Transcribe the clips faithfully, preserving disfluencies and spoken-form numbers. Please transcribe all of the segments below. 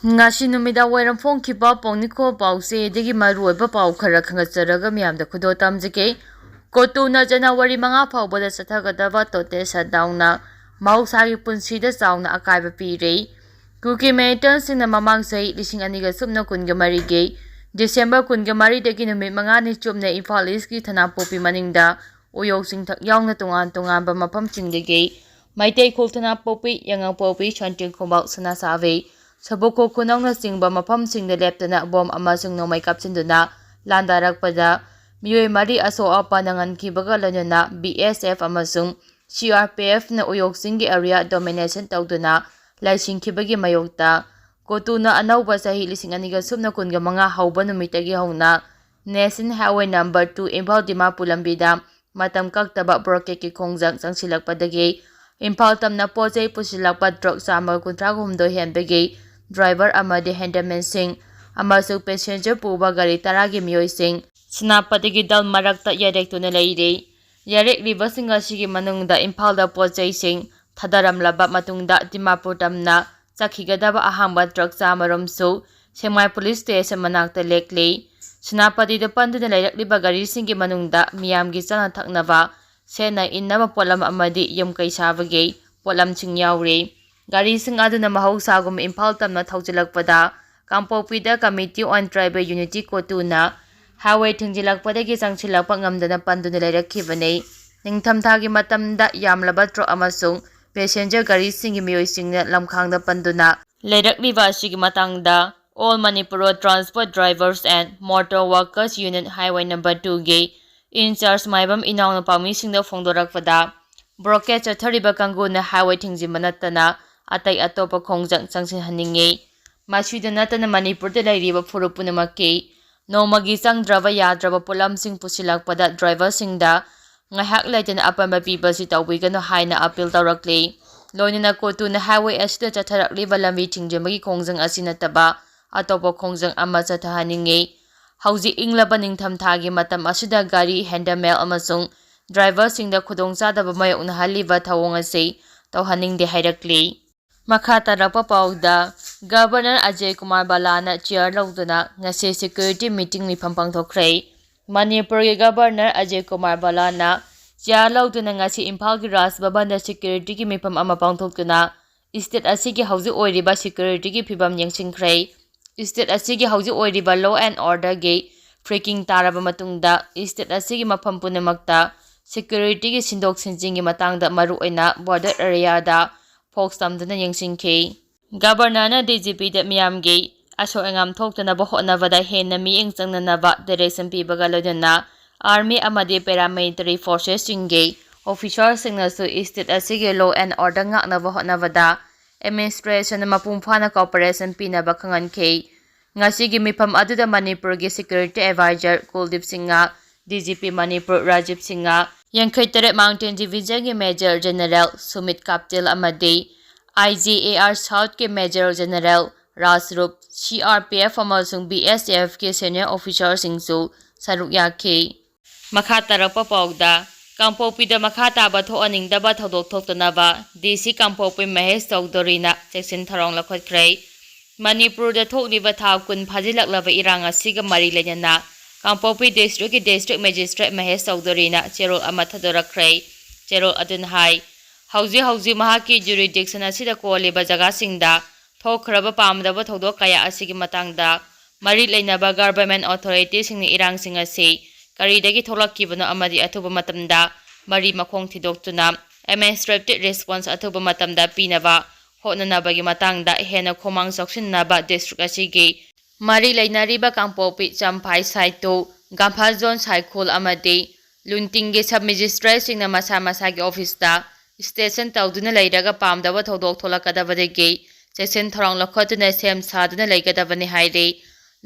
ꯉꯁꯤ ꯅꯨꯃꯤꯗꯥꯡ ꯋꯥꯏꯔꯝ ꯐꯣꯡꯈꯤꯕ ꯄꯥꯎꯅꯤꯈꯣ ꯄꯥꯎꯆꯦꯗꯒꯤ ꯃꯔꯨꯑꯣꯏꯕ ꯄꯥꯎ ꯈꯔ ꯈꯪꯒꯠꯆꯔꯒ ꯃꯤꯌꯥꯝꯗ ꯈꯨꯗꯣꯜ ꯇꯝꯖꯒꯦ꯫ ꯀꯣꯇꯨꯅ ꯖꯅꯋꯥꯔꯤ ꯃꯉꯥ ꯐꯥꯎꯕꯗ ꯆꯠꯊꯒꯗꯕ total shutdownꯅ ꯃꯍꯧꯁꯥꯒꯤ ꯄꯨꯟꯁꯤꯗ ꯆꯥꯎꯅ ꯑꯀꯥꯏꯕ ꯄꯤꯔꯦ꯫ ꯀꯨꯀꯤ militantꯁꯤꯡꯅ ꯃꯃꯥꯡ ꯆꯍꯤ ꯂꯤꯁꯤꯡ ꯑꯅꯤꯒ ꯁꯨꯞꯅ ꯀꯨꯟꯒ ꯃꯔꯤꯒꯤ December ꯀꯨꯟꯒ ꯃꯔꯤꯗꯒꯤ ꯅꯨꯃꯤꯠ ꯃꯉꯥꯅꯤ ꯆꯨꯞꯅ ꯏꯝꯐꯥꯜ Eastꯀꯤ ꯊꯅꯥꯄꯣꯛꯄꯤ ꯃꯅꯤꯡꯗ ꯎꯌꯣꯛ ꯆꯤꯡꯊꯛ ꯌꯥꯎꯅ ꯇꯣꯉꯥꯟ ꯇꯣꯉꯥꯟꯕ ꯃꯐꯝꯁꯤꯡꯗꯒꯤ ꯃꯩꯇꯩ ꯈꯨꯜ ꯊꯅꯥꯄꯣꯛꯄꯤ, ꯌꯥꯉꯥꯡꯄꯣꯛꯄꯤ, ꯁꯟꯇ꯭ꯔꯤꯡ ꯈꯣꯡꯕꯥꯎ, ꯁꯅꯥ ꯁꯥꯕꯤ, ꯁꯕꯨꯛꯈꯣꯛ ꯈꯨꯅꯧꯅꯆꯤꯡꯕ ꯃꯐꯝꯁꯤꯡꯗ ꯂꯦꯞꯇꯅ ꯕꯣꯝ ꯑꯃꯁꯨꯡ ꯅꯣꯡꯃꯩ ꯀꯥꯞꯁꯤꯟꯗꯨꯅ ꯂꯥꯟꯗꯥꯔꯛꯄꯗ ꯃꯤꯑꯣꯏ ꯃꯔꯤ ꯑꯁꯣꯛ ꯑꯄꯟ ꯅꯪꯍꯟꯈꯤꯕꯒ ꯂꯣꯏꯅꯅ B S F ꯑꯃꯁꯨꯡ C R P Fꯅ ꯎꯌꯣꯛ ꯆꯤꯡꯒꯤ area domination ꯇꯧꯗꯨꯅ ꯂꯩꯁꯤꯟꯈꯤꯕꯒꯤ ꯃꯥꯌꯣꯛꯇ ꯀꯣꯇꯨꯅ ꯑꯅꯧꯕ ꯆꯍꯤ ꯂꯤꯁꯤꯡ ꯑꯅꯤꯒ ꯁꯨꯞꯅ ꯀꯨꯟꯒ ꯃꯉꯥ ꯍꯧꯕ ꯅꯨꯃꯤꯠꯇꯒꯤ ꯍꯧꯅ National Highway number two Imphal Dimapur ꯂꯝꯕꯤꯗ ꯃꯇꯝ ꯀꯛꯇꯕ blockade ꯀꯤ ꯈꯣꯡꯖꯪ ꯆꯪꯁꯤꯜꯂꯛꯄꯗꯒꯤ ꯏꯝꯐꯥꯜ ꯇꯝꯅ ꯄꯣꯠ ꯆꯩ ꯄꯨꯁꯤꯜꯂꯛꯄ truck ꯆꯥꯝꯃꯒ ꯀꯨꯟꯊ꯭ꯔꯥ ꯍꯨꯝꯗꯣꯏ ꯍꯦꯟꯕꯒꯤ driver ꯑꯃꯗꯤ handymanꯁꯤꯡ ꯑꯃꯁꯨꯡ passenger ꯄꯨꯕ ꯒꯥꯔꯤ ꯇꯔꯥꯒꯤ ꯃꯤꯑꯣꯏꯁꯤꯡ ꯁꯦꯅꯥꯄꯇꯤꯒꯤ ꯗꯜ ꯃꯔꯛꯇ ꯌꯥꯏꯔꯦꯛꯇꯨꯅ ꯂꯩꯔꯤ꯫ ꯌꯥꯏꯔꯦꯛꯂꯤꯕꯁꯤꯡ ꯑꯁꯤꯒꯤ ꯃꯅꯨꯡꯗ ꯏꯝꯐꯥꯜꯗ ꯄꯣꯠ ꯆꯩꯁꯤꯡ ꯊꯥꯗꯔꯝꯂꯕ ꯃꯇꯨꯡꯗ ꯗꯤꯃꯥꯄꯨꯔ ꯇꯝꯅ ꯆꯠꯈꯤꯒꯗꯕ ꯑꯍꯥꯟꯕ truck ꯆꯥꯝꯃꯔꯣꯝꯁꯨ ꯁꯦꯛꯃꯥꯏ police station ꯃꯅꯥꯛꯇ ꯂꯦꯛꯂꯤ꯫ ꯁꯦꯅꯥꯄꯇꯤꯗ ꯄꯟꯗꯨꯅ ꯂꯩꯔꯛꯂꯤꯕ ꯒꯥꯔꯤꯁꯤꯡꯒꯤ ꯃꯅꯨꯡꯗ ꯃꯤꯌꯥꯝꯒꯤ ꯆꯥꯅ ꯊꯛꯅꯕ, ꯁꯦꯠꯅ ꯏꯟꯅꯕ ꯄꯣꯠꯂꯝ ꯑꯃꯗꯤ ꯌꯨꯝ ꯀꯩ ꯁꯥꯕꯒꯤ ꯄꯣꯠꯂꯝꯁꯤꯡ ꯌꯥꯎꯔꯤ꯫ ꯒꯥꯔꯤꯁꯤꯡ ꯑꯗꯨꯅ ꯃꯍꯧꯁꯥꯒꯨꯝ ꯏꯝꯐꯥꯜ ꯇꯝꯅ ꯊꯧꯖꯤꯜꯂꯛꯄꯗ ꯀꯥꯡꯄꯣꯛꯄꯤꯗ Committee on Tribal Unity ꯀꯣꯇꯨꯅ highway ꯊꯤꯡꯖꯤꯜꯂꯛꯄꯗꯒꯤ ꯆꯪꯁꯤꯜꯂꯛꯄ ꯉꯝꯗꯅ ꯄꯟꯗꯨꯅ ꯂꯩꯔꯛꯈꯤꯕꯅꯤ꯫ ꯅꯤꯡꯊꯝꯊꯥꯒꯤ ꯃꯇꯝꯗ ꯌꯥꯝꯂꯕ truck ꯑꯃꯁꯨꯡ passenger ꯒꯥꯔꯤꯁꯤꯡꯒꯤ ꯃꯤꯑꯣꯏꯁꯤꯡꯅ ꯂꯝꯈꯥꯡꯗ ꯄꯟꯗꯨꯅ ꯂꯩꯔꯛꯂꯤꯕ ꯑꯁꯤꯒꯤ ꯃꯇꯥꯡꯗ All Manipur Road Transport Drivers and Motor Workers Union Highway number twoꯒꯤ in charge ꯃꯥꯏꯕꯝ ꯏꯅꯥꯎꯅ ꯄꯥꯎꯃꯤꯁꯤꯡꯗ ꯐꯣꯡꯗꯣꯔꯛꯄꯗ, blockade ꯆꯠꯊꯔꯤꯕ ꯀꯥꯡꯕꯨꯅ highway ꯊꯤꯡꯖꯤꯟꯕ ꯅꯠꯇꯅ ꯑꯇꯩ ꯑꯇꯣꯞꯄ ꯈꯣꯡꯖꯪ ꯆꯪꯁꯤꯟꯍꯟꯅꯤꯡꯉꯤ꯫ ꯃꯁꯤꯗ ꯅꯠꯇꯅ ꯃꯅꯤꯄꯨꯔꯗ ꯂꯩꯔꯤꯕ ꯐꯨꯔꯨꯞ ꯄꯨꯝꯅꯃꯛꯀꯤ ꯅꯣꯡꯃꯒꯤ ꯆꯪꯗ꯭ꯔꯕ ꯌꯥꯗ꯭ꯔꯕ ꯄꯣꯠꯂꯝꯁꯤꯡ ꯄꯨꯁꯤꯜꯂꯛꯄꯗ driverꯁꯤꯡꯗ ꯉꯥꯏꯍꯥꯛ ꯂꯩꯇꯅ ꯑꯄꯟꯕ ꯄꯤꯕꯁꯤ ꯇꯧꯕꯤꯒꯅꯨ ꯍꯥꯏꯅ appeal ꯇꯧꯔꯛꯂꯤ꯫ ꯂꯣꯏꯅꯅ ꯀꯣꯇꯨꯅ highway ꯑꯁꯤꯗ ꯆꯠꯊꯔꯛꯂꯤꯕ ꯂꯝꯕꯤ ꯊꯤꯡꯖꯤꯟꯕꯒꯤ ꯈꯣꯡꯖꯪ ꯑꯁꯤ ꯅꯠꯇꯕ ꯑꯇꯣꯞꯄ ꯈꯣꯡꯖꯪ ꯑꯃ ꯆꯠꯊꯍꯟꯅꯤꯡꯉꯤ꯫ ꯍꯧꯖꯤꯛ ꯏꯪꯂꯕ ꯅꯤꯡꯊꯝꯊꯥꯒꯤ ꯃꯇꯝ ꯑꯁꯤꯗ ꯒꯥꯔꯤ, handyman ꯑꯃꯁꯨꯡ driverꯁꯤꯡꯗ ꯈꯨꯗꯣꯡꯆꯥꯗꯕ ꯃꯥꯌꯣꯛꯅꯍꯜꯂꯤꯕ ꯊꯧꯑꯣꯡ ꯑꯁꯤ ꯇꯧꯍꯟꯅꯤꯡꯗꯦ ꯍꯥꯏꯔꯛꯂꯤ꯫ ꯃꯈꯥ ꯇꯥꯔꯛꯄ ꯄꯥꯎꯗ, ꯒꯕꯔꯅꯔ ꯑꯖꯌ ꯀꯨꯃꯥꯔ ꯕꯂꯥꯅ ꯆꯤꯌꯥꯔ ꯂꯧꯗꯨꯅ ꯉꯁꯤ ꯁꯦꯀ꯭ꯌꯨꯔꯤꯇꯤ ꯃꯤꯇꯤꯡ ꯃꯤꯐꯝ ꯄꯥꯡꯊꯣꯛꯈ꯭ꯔꯦ꯫ ꯃꯅꯤꯄꯨꯔꯒꯤ ꯒꯕꯔꯅꯔ ꯑꯖꯌ ꯀꯨꯃꯥꯔ ꯕꯂꯥꯅ ꯆꯤꯌꯥꯔ ꯂꯧꯗꯨꯅ ꯉꯁꯤ ꯏꯝꯐꯥꯜꯒꯤ ꯔꯥꯖ ꯚꯕꯟꯗ ꯁꯦꯀ꯭ꯌꯨꯔꯤꯇꯤꯒꯤ ꯃꯤꯐꯝ ꯑꯃ ꯄꯥꯡꯊꯣꯛꯇꯨꯅ ꯁ꯭ꯇꯦꯠ ꯑꯁꯤꯒꯤ ꯍꯧꯖꯤꯛ ꯑꯣꯏꯔꯤꯕ ꯁꯦꯀ꯭ꯌꯨꯔꯤꯇꯤꯒꯤ ꯐꯤꯕꯝ ꯌꯦꯡꯁꯤꯟꯈ꯭ꯔꯦ꯫ ꯁ꯭ꯇꯦꯠ ꯑꯁꯤꯒꯤ ꯍꯧꯖꯤꯛ ꯑꯣꯏꯔꯤꯕ law and orderꯒꯤ ꯐ꯭ꯔꯤꯀꯤꯡ ꯇꯥꯔꯕ ꯃꯇꯨꯡꯗ ꯁ꯭ꯇꯦꯠ ꯑꯁꯤꯒꯤ ꯃꯐꯝ ꯄꯨꯝꯅꯃꯛꯇ ꯁꯦꯀ꯭ꯌꯨꯔꯤꯇꯤꯒꯤ ꯁꯤꯟꯗꯣꯛ ꯁꯤꯟꯖꯤꯟꯒꯤ ꯃꯇꯥꯡꯗ ꯃꯔꯨꯑꯣꯏꯅ border areaꯗ ꯐꯣꯀꯁ ꯇꯝꯗꯨꯅ ꯌꯦꯡꯁꯤꯟꯈꯤ꯫ ꯒꯕꯔꯅꯔꯅ DGPꯗ ꯃꯤꯌꯥꯝꯒꯤ ꯑꯁꯣꯏ ꯑꯉꯥꯝ ꯊꯣꯛꯇꯅꯕ ꯍꯣꯠꯅꯕꯗ ꯍꯦꯟꯅ ꯃꯤꯠꯌꯦꯡ ꯆꯪꯅꯅꯕ direction ꯄꯤꯕꯒ ꯂꯣꯏꯅꯅ army ꯑꯃꯗꯤ paramilitary forcesꯁꯤꯡꯒꯤ officerꯁꯤꯡꯅꯁꯨ state ꯑꯁꯤꯒꯤ law and order ꯉꯥꯛꯅꯕ ꯍꯣꯠꯅꯕꯗ administration ꯃꯄꯨꯡ ꯐꯥꯅ cooperation ꯄꯤꯅꯕ ꯈꯪꯍꯟꯈꯤ꯫ ꯉꯁꯤꯒꯤ ꯃꯤꯐꯝ ꯑꯗꯨꯗ ꯃꯅꯤꯄꯨꯔꯒꯤ security advisor ꯀꯨꯜꯗꯤꯞ Singh, DGP Manipur Rajiv Singh, ꯌꯥꯡꯈꯩ ꯇꯔꯦꯠ Mountain Divisionꯒꯤ Major General ꯁꯨꯃꯤꯠ ꯀꯥꯞꯇꯤꯜ ꯑꯃꯗꯤ IGAR Southꯀꯤ Major General ꯔꯥꯖꯔꯨꯞ, CRPF ꯑꯃꯁꯨꯡ BSFꯀꯤ senior officerꯁꯤꯡꯁꯨ ꯁꯔꯨꯛ ꯌꯥꯈꯤ꯫ ꯃꯈꯥ ꯇꯥꯔꯛꯄ ꯄꯥꯎꯗ, ꯀꯥꯡꯄꯣꯛꯄꯤꯗ ꯃꯈꯥ ꯇꯥꯕ ꯊꯣꯛꯍꯟꯅꯤꯡꯗꯕ ꯊꯧꯗꯣꯛ ꯊꯣꯛꯇꯅꯕ DC ꯀꯥꯡꯄꯣꯛꯄꯤ ꯃꯍꯦꯁ ꯆꯧꯙꯨꯔꯤꯅ ꯆꯦꯛꯁꯤꯟ ꯊꯧꯔꯥꯡ ꯂꯧꯈꯠꯈ꯭ꯔꯦ꯫ ꯃꯅꯤꯄꯨꯔꯗ ꯊꯣꯛꯂꯤꯕ ꯊꯥ ꯀꯨꯟ ꯐꯥꯖꯤꯜꯂꯛꯂꯕ ꯏꯔꯥꯡ ꯑꯁꯤꯒ ꯃꯔꯤ ꯂꯩꯅꯅ ꯀꯥꯡꯄꯣꯛꯄꯤ districtꯀꯤ District Magistrate ꯃꯍꯦꯁ ꯆꯧꯙꯨꯔꯤꯅ ꯆꯦꯔꯣꯜ ꯑꯃ ꯊꯥꯗꯣꯔꯛꯈ꯭ꯔꯦ꯫ ꯆꯦꯔꯣꯜ ꯑꯗꯨꯅ ꯍꯥꯏ, ꯍꯧꯖꯤꯛ ꯍꯧꯖꯤꯛ ꯃꯍꯥꯛꯀꯤ jurisdiction ꯑꯁꯤꯗ ꯀꯣꯜꯂꯤꯕ ꯖꯒꯥꯁꯤꯡꯗ ꯊꯣꯛꯈ꯭ꯔꯕ ꯄꯥꯝꯗꯕ ꯊꯧꯗꯣꯛ ꯀꯌꯥ ꯑꯁꯤꯒꯤ ꯃꯇꯥꯡꯗ ꯃꯔꯤ ꯂꯩꯅꯕ government authorityꯁꯤꯡꯅ ꯏꯔꯥꯡꯁꯤꯡ ꯑꯁꯤ ꯀꯔꯤꯗꯒꯤ ꯊꯣꯛꯂꯛꯈꯤꯕꯅꯣ ꯑꯃꯗꯤ ꯑꯊꯨꯕ ꯃꯇꯝꯗ ꯃꯔꯤ ꯃꯈꯣꯡ ꯊꯤꯗꯣꯛꯇꯨꯅ administrative response ꯑꯊꯨꯕ ꯃꯇꯝꯗ ꯄꯤꯅꯕ ꯍꯣꯠꯅꯅꯕꯒꯤ ꯃꯇꯥꯡꯗ ꯍꯦꯟꯅ ꯈꯣꯡꯃꯥꯡ ꯆꯥꯎꯁꯤꯟꯅꯕ district ꯑꯁꯤꯒꯤ ꯃꯔꯤ ꯂꯩꯅꯔꯤꯕ ꯀꯥꯡꯄꯣꯛꯄꯤ, ꯆꯝꯐꯥꯏ, ꯁꯥꯏꯇꯨ, ꯒꯝꯐꯥꯖꯣꯟ, ꯁꯥꯏꯈꯣꯜ ꯑꯃꯗꯤ ꯂꯨꯟꯇꯤꯡꯒꯤ sub magistrateꯁꯤꯡꯅ ꯃꯁꯥ ꯃꯁꯥꯒꯤ officeꯇ station ꯇꯧꯗꯨꯅ ꯂꯩꯔꯒ ꯄꯥꯝꯗꯕ ꯊꯧꯗꯣꯛ ꯊꯣꯛꯂꯛꯀꯗꯕꯗꯒꯤ ꯆꯦꯛꯁꯤꯟ ꯊꯧꯔꯥꯡ ꯂꯧꯈꯠꯇꯨꯅ ꯁꯦꯝ ꯁꯥꯗꯨꯅ ꯂꯩꯒꯗꯕꯅꯤ ꯍꯥꯏꯔꯤ꯫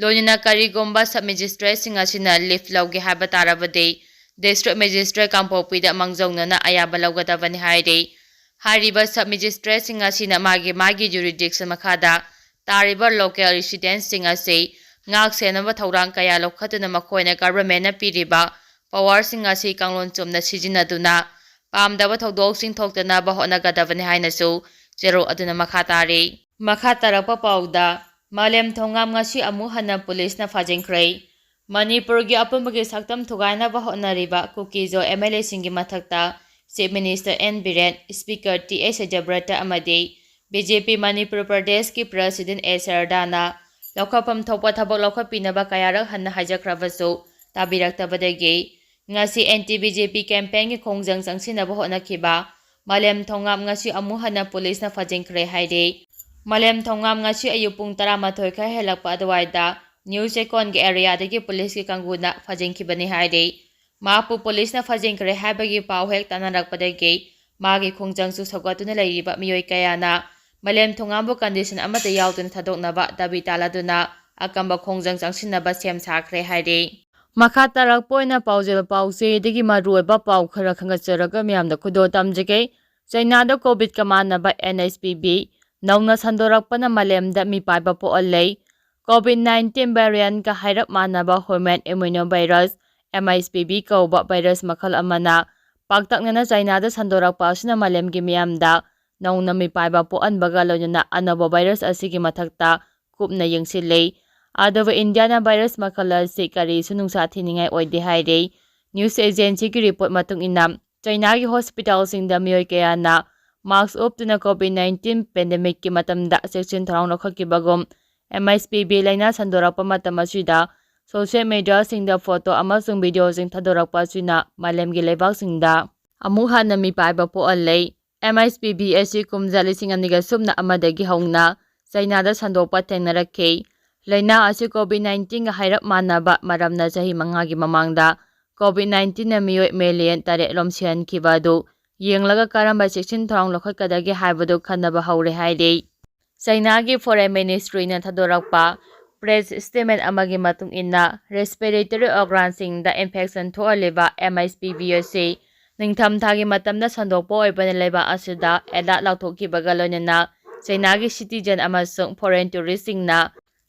ꯂꯣꯏꯅꯅ ꯀꯔꯤꯒꯨꯝꯕ sub magistrateꯁꯤꯡ ꯑꯁꯤꯅ leave ꯂꯧꯒꯦ ꯍꯥꯏꯕ ꯇꯥꯔꯕꯗꯤ District Magistrate ꯀꯥꯡꯄꯣꯛꯄꯤꯗ ꯃꯥꯡꯖꯧꯅꯅ ꯑꯌꯥꯕ ꯂꯧꯒꯗꯕꯅꯤ ꯍꯥꯏꯔꯤ꯫ ꯍꯥꯏꯔꯤꯕ sub magistrateꯁꯤꯡ ꯑꯁꯤꯅ ꯃꯥꯒꯤ ꯃꯥꯒꯤ jurisdiction ꯃꯈꯥꯗ ꯇꯥꯔꯤꯕ local residentꯁꯤꯡ ꯑꯁꯤ ꯉꯥꯛ ꯁꯦꯟꯅꯕ ꯊꯧꯔꯥꯡ ꯀꯌꯥ ꯂꯧꯈꯠꯇꯨꯅ ꯃꯈꯣꯏꯅ governmentꯅ ꯄꯤꯔꯤꯕ powerꯁꯤꯡ ꯑꯁꯤ ꯀꯥꯡꯂꯣꯟ ꯆꯨꯝꯅ ꯁꯤꯖꯤꯟꯅꯗꯨꯅ ꯄꯥꯝꯗꯕ ꯊꯧꯗꯣꯛꯁꯤꯡ ꯊꯣꯛꯇꯅꯕ ꯍꯣꯠꯅꯒꯗꯕꯅꯤ ꯍꯥꯏꯅꯁꯨ ꯆꯦꯔꯣꯜ ꯑꯗꯨꯅ ꯃꯈꯥ ꯇꯥꯔꯤ꯫ ꯃꯈꯥ ꯇꯥꯔꯛꯄ ꯄꯥꯎꯗ, ꯃꯥꯂꯦꯝ ꯊꯣꯉꯥꯝ ꯉꯁꯤ ꯑꯃꯨꯛ ꯍꯟꯅ ꯄꯨꯂꯤꯁꯅ ꯐꯥꯖꯤꯟꯈ꯭ꯔꯦ꯫ ꯃꯅꯤꯄꯨꯔꯒꯤ ꯑꯄꯨꯟꯕꯒꯤ ꯁꯛꯇꯝ ꯊꯨꯒꯥꯏꯅꯕ ꯍꯣꯠꯅꯔꯤꯕ ꯀꯨꯀꯤꯖꯣ ꯑꯦꯝ ꯑꯦꯜ ꯑꯦꯁꯤꯡꯒꯤ ꯃꯊꯛꯇ Chief Minister N Biren, Speaker T S Satyabrata ꯑꯃꯗꯤ ꯕꯤ ꯖꯦ ꯄꯤ ꯃꯅꯤꯄꯨꯔ ꯄ꯭ꯔꯗꯦꯁꯀꯤ President ꯑꯦ ꯁꯔꯗꯥꯅ ꯂꯧꯈꯠꯐꯝ ꯊꯣꯛꯄ ꯊꯕꯛ ꯂꯧꯈꯠꯄꯤꯅꯕ ꯀꯌꯥꯔꯛ ꯍꯟꯅ ꯍꯥꯏꯖꯈ꯭ꯔꯕꯁꯨ ꯇꯥꯕꯤꯔꯛꯇꯕꯗꯒꯤ ꯉꯁꯤ ꯑꯦꯟꯇꯤ ꯕꯤ ꯖꯦ ꯄꯤ ꯀꯦꯝꯄꯦꯟꯒꯤ ꯈꯣꯡꯖꯪ ꯆꯪꯁꯤꯟꯅꯕ ꯍꯣꯠꯅꯈꯤꯕ ꯃꯥꯂꯦꯝ ꯊꯣꯉꯥꯝ ꯉꯁꯤ ꯑꯃꯨꯛ ꯍꯟꯅ ꯄꯨꯂꯤꯁꯅ ꯐꯥꯖꯤꯟꯈ꯭ꯔꯦ ꯍꯥꯏꯔꯤ꯫ ꯃꯥꯂꯦꯝ ꯊꯣꯉꯥꯝ ꯉꯁꯤ ꯑꯌꯨꯛ ꯄꯨꯡ ꯇꯔꯥꯃꯥꯊꯣꯏ ꯈꯔ ꯍꯦꯜꯂꯛꯄ ꯑꯗꯨꯋꯥꯏꯗ ꯅ꯭ꯌꯨ ꯆꯦꯀꯣꯟꯒꯤ ꯑꯦꯔꯤꯌꯥꯗꯒꯤ ꯄꯨꯂꯤꯁꯀꯤ ꯀꯥꯡꯕꯨꯅ ꯐꯥꯖꯤꯟꯈꯤꯕꯅꯤ ꯍꯥꯏꯔꯤ꯫ ꯃꯍꯥꯛꯄꯨ ꯄꯨꯂꯤꯁꯅ ꯐꯥꯖꯤꯟꯈ꯭ꯔꯦ ꯍꯥꯏꯕꯒꯤ ꯄꯥꯎ ꯍꯦꯛ ꯇꯥꯅꯔꯛꯄꯗꯒꯤ ꯃꯥꯒꯤ ꯈꯣꯡꯖꯪꯁꯨ ꯁꯧꯒꯠꯇꯨꯅ ꯂꯩꯔꯤꯕ ꯃꯤꯑꯣꯏ ꯀꯌꯥꯅ ꯃꯥꯂꯦꯝ ꯊꯣꯉꯥꯝꯕꯨ ꯀꯟꯗꯤꯁꯟ ꯑꯃꯠꯇ ꯌꯥꯎꯗꯅ ꯊꯥꯗꯣꯛꯅꯕ ꯗꯥꯕꯤ ꯇꯥꯂꯗꯨꯅ ꯑꯀꯟꯕ ꯈꯣꯡꯖꯪ ꯆꯪꯁꯤꯟꯅꯕ ꯁꯦꯝ ꯁꯥꯈ꯭ꯔꯦ ꯍꯥꯏꯔꯤ꯫ ꯃꯈꯥ ꯇꯥꯔꯛꯄ ꯑꯣꯏꯅ ꯄꯥꯎꯖꯦꯜ ꯄꯥꯎꯆꯦꯗꯒꯤ ꯃꯔꯨꯑꯣꯏꯕ ꯄꯥꯎ ꯈꯔ ꯈꯟꯒꯠꯆꯔꯒ ꯃꯤꯌꯥꯝꯗ ꯈꯨꯗꯣꯜ ꯇꯝꯖꯒꯦ꯫ ꯆꯩꯅꯥꯗ ꯀꯣꯚꯤꯗꯀ ꯃꯥꯟꯅꯕ ꯑꯦꯟ ꯑꯩꯆ ꯄꯤ ꯚꯤ ꯅꯧꯅ ꯁꯟꯗꯣꯔꯛꯄꯅ ꯃꯥꯂꯦꯝꯗ ꯃꯤꯄꯥꯏꯕ ꯄꯣꯛꯍꯜꯂꯦ꯫ ꯀꯣꯚꯤꯗ ꯅꯥꯏꯟꯇꯤꯟ variant-ꯀ ꯍꯥꯏꯔꯞ ꯃꯥꯟꯅꯕ Human Immunovirus, M H P V ꯀꯧꯕ virus ꯃꯈꯜ ꯑꯃꯅ ꯄꯥꯛꯇꯛꯅꯅ ꯆꯩꯅꯥꯗ ꯁꯟꯗꯣꯔꯛꯄ ꯑꯁꯤꯅ ꯃꯥꯂꯦꯝꯒꯤ ꯃꯤꯌꯥꯝꯗ ꯅꯧꯅ ꯃꯤꯄꯥꯏꯕ ꯄꯣꯛꯍꯟꯕꯒ ꯂꯣꯏꯅꯅ ꯑꯅꯧꯕ virus ꯑꯁꯤꯒꯤ ꯃꯊꯛꯇ ꯀꯨꯞꯅ ꯌꯦꯡꯁꯤꯜꯂꯤ꯫ ꯑꯗꯨꯕꯨ ꯏꯟꯗꯤꯌꯥꯅ virus ꯃꯈꯜ ꯑꯁꯤ ꯀꯔꯤꯁꯨ ꯅꯨꯡꯁꯥ ꯊꯤꯅꯤꯡꯉꯥꯏ ꯑꯣꯏꯗꯦ ꯍꯥꯏꯔꯤ꯫ News agency-ꯒꯤ report ꯃꯇꯨꯡ ꯏꯟꯅ, ꯆꯩꯅꯥꯒꯤ hospital-ꯁꯤꯡꯗ ꯃꯤꯑꯣꯏ ꯀꯌꯥꯅ mask ꯎꯞꯇꯨꯅ ꯀꯣꯚꯤꯗ ꯅꯥꯏꯟꯇꯤꯟ pandemic-ꯀꯤ ꯃꯇꯝꯗ ꯆꯦꯛꯁꯤꯟ ꯊꯧꯔꯥꯡ ꯂꯧꯈꯠꯈꯤꯕꯒꯨꯝ, ꯑꯦꯝ ꯑꯩꯆ ꯄꯤ ꯚꯤ ꯂꯥꯏꯅꯥ ꯁꯟꯗꯣꯔꯛꯄ ꯃꯇꯝ ꯑꯁꯤꯗ social media-ꯁꯤꯡꯗ photo ꯑꯃꯁꯨꯡ video-ꯁꯤꯡ ꯊꯥꯗꯣꯔꯛꯄ ꯑꯁꯤꯅ ꯃꯥꯂꯦꯝꯒꯤ ꯂꯩꯕꯥꯛꯁꯤꯡꯗ ꯑꯃꯨꯛ ꯍꯟꯅ ꯃꯤꯄꯥꯏꯕ ꯄꯣꯛꯍꯜꯂꯦ꯫ ꯑꯦꯝ ꯑꯩꯆ ꯄꯤ ꯚꯤ ꯑꯁꯤ ꯀꯨꯝꯖꯥ ꯂꯤꯁꯤꯡ ꯑꯅꯤꯒ ꯁꯨꯞꯅ ꯑꯃꯗꯒꯤ ꯍꯧꯅ ꯆꯩꯅꯥꯗ ꯁꯟꯗꯣꯛꯄ ꯊꯦꯡꯅꯔꯛꯈꯤ꯫ ꯂꯥꯏꯅꯥ ꯑꯁꯤ ꯀꯣꯚꯤꯗ ꯅꯥꯏꯟꯇꯤꯟꯒ ꯍꯥꯏꯔꯞ ꯃꯥꯟꯅꯕ ꯃꯔꯝꯅ ꯆꯍꯤ ꯃꯉꯥꯒꯤ ꯃꯃꯥꯡꯗ ꯀꯣꯚꯤꯗ ꯅꯥꯏꯟꯇꯤꯟꯅ ꯃꯤꯑꯣꯏ million ꯇꯔꯦꯠ ꯔꯣꯝ ꯁꯤꯍꯟꯈꯤꯕ ꯑꯗꯨ ꯌꯦꯡꯂꯒ ꯀꯔꯝꯕ ꯆꯦꯛꯁꯤꯟ ꯊꯧꯔꯥꯡ ꯂꯧꯈꯠꯀꯗꯒꯦ ꯍꯥꯏꯕꯗꯨ ꯈꯟꯅꯕ ꯍꯧꯔꯦ ꯍꯥꯏꯔꯤ꯫ ꯆꯩꯅꯥꯒꯤ Foreign Ministry-ꯅ ꯊꯥꯗꯣꯔꯛꯄ press statement ꯑꯃꯒꯤ ꯃꯇꯨꯡ ꯏꯟꯅ, respiratory organ-ꯁꯤꯡꯗ infection ꯊꯣꯛꯍꯜꯂꯤꯕ ꯑꯦꯝ ꯑꯩꯆ ꯄꯤ ꯚꯤ ꯑꯁꯤ ꯅꯤꯡꯊꯝꯊꯥꯒꯤ ꯃꯇꯝꯗ ꯁꯟꯗꯣꯛꯄ ꯑꯣꯏꯕꯅ ꯂꯩꯕꯥꯛ ꯑꯁꯤꯗ alert ꯂꯥꯎꯊꯣꯛꯈꯤꯕꯒ ꯂꯣꯏꯅꯅ ꯆꯩꯅꯥꯒꯤ citizen ꯑꯃꯁꯨꯡ foreign tourist-ꯁꯤꯡꯅ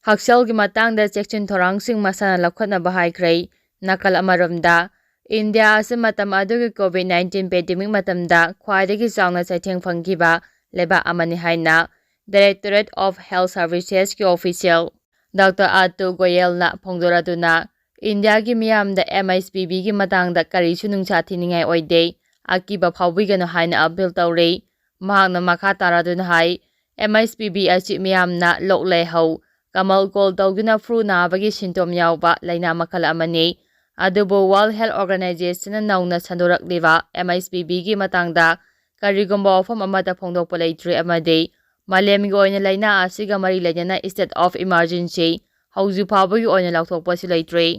ꯍꯛꯁꯦꯜꯒꯤ ꯃꯇꯥꯡꯗ ꯆꯦꯛꯁꯤꯟ ꯊꯧꯔꯥꯡꯁꯤꯡ ꯃꯁꯥꯅ ꯂꯧꯈꯠꯅꯕ ꯍꯥꯏꯈ꯭ꯔꯦ꯫ ꯅꯥꯀꯜ ꯑꯃꯔꯣꯝꯗ, ꯏꯟꯗꯤꯌꯥ ꯑꯁꯤ ꯃꯇꯝ ꯑꯗꯨꯒꯤ ꯀꯣꯚꯤꯗ ꯅꯥꯏꯟꯇꯤꯟ pandemic ꯃꯇꯝꯗ ꯈ꯭ꯋꯥꯏꯗꯒꯤ ꯆꯥꯎꯅ ꯆꯩꯊꯦꯡ ꯐꯪꯈꯤꯕ ꯂꯩꯕꯥꯛ ꯑꯃꯅꯤ ꯍꯥꯏꯅ Directorate of Health Servicesꯀꯤ official Doctor Atu Goelꯅ ꯐꯣꯡꯗꯣꯔꯗꯨꯅ, ꯏꯟꯗꯤꯌꯥꯒꯤ ꯃꯤꯌꯥꯝꯗ MHPVꯒꯤ ꯃꯇꯥꯡꯗ ꯀꯔꯤꯁꯨ ꯅꯨꯡꯁꯥ ꯊꯤꯅꯤꯡꯉꯥꯏ ꯑꯣꯏꯗꯦ, ꯑꯀꯤꯕ ꯐꯥꯎꯕꯤꯒꯅꯨ ꯍꯥꯏꯅ appeal ꯇꯧꯔꯤ꯫ ꯃꯍꯥꯛꯅ ꯃꯈꯥ ꯇꯥꯔꯗꯨꯅ ꯍꯥꯏ, MHPV ꯑꯁꯤ ꯃꯤꯌꯥꯝꯅ ꯂꯣꯛ ꯂꯥꯏꯍꯧ, ꯀꯃꯜ ꯀꯣꯜ ꯇꯧꯗꯨꯅ flu ꯅꯥꯕꯒꯤ symptom ꯌꯥꯎꯕ ꯂꯥꯏꯅꯥ ꯃꯈꯜ ꯑꯃꯅꯤ꯫ ꯑꯗꯨꯕꯨ World Health Organizationꯅ ꯅꯧꯅ ꯁꯟꯗꯣꯔꯛꯂꯤꯕ MHPVꯒꯤ ꯃꯇꯥꯡꯗ ꯀꯔꯤꯒꯨꯝꯕ ꯋꯥꯐꯝ ꯑꯃꯠꯇ ꯐꯣꯡꯗꯣꯛꯄ ꯂꯩꯇ꯭ꯔꯤ ꯑꯃꯗꯤ ꯃꯥꯂꯦꯝꯒꯤ ꯑꯣꯏꯅ ꯂꯥꯏꯅꯥ ꯑꯁꯤꯒ ꯃꯔꯤ ꯂꯩꯅꯅ state of emergency ꯍꯧꯖꯤꯛ ꯐꯥꯎꯕꯒꯤ ꯑꯣꯏꯅ ꯂꯥꯎꯊꯣꯛꯄꯁꯨ ꯂꯩꯇ꯭ꯔꯤ꯫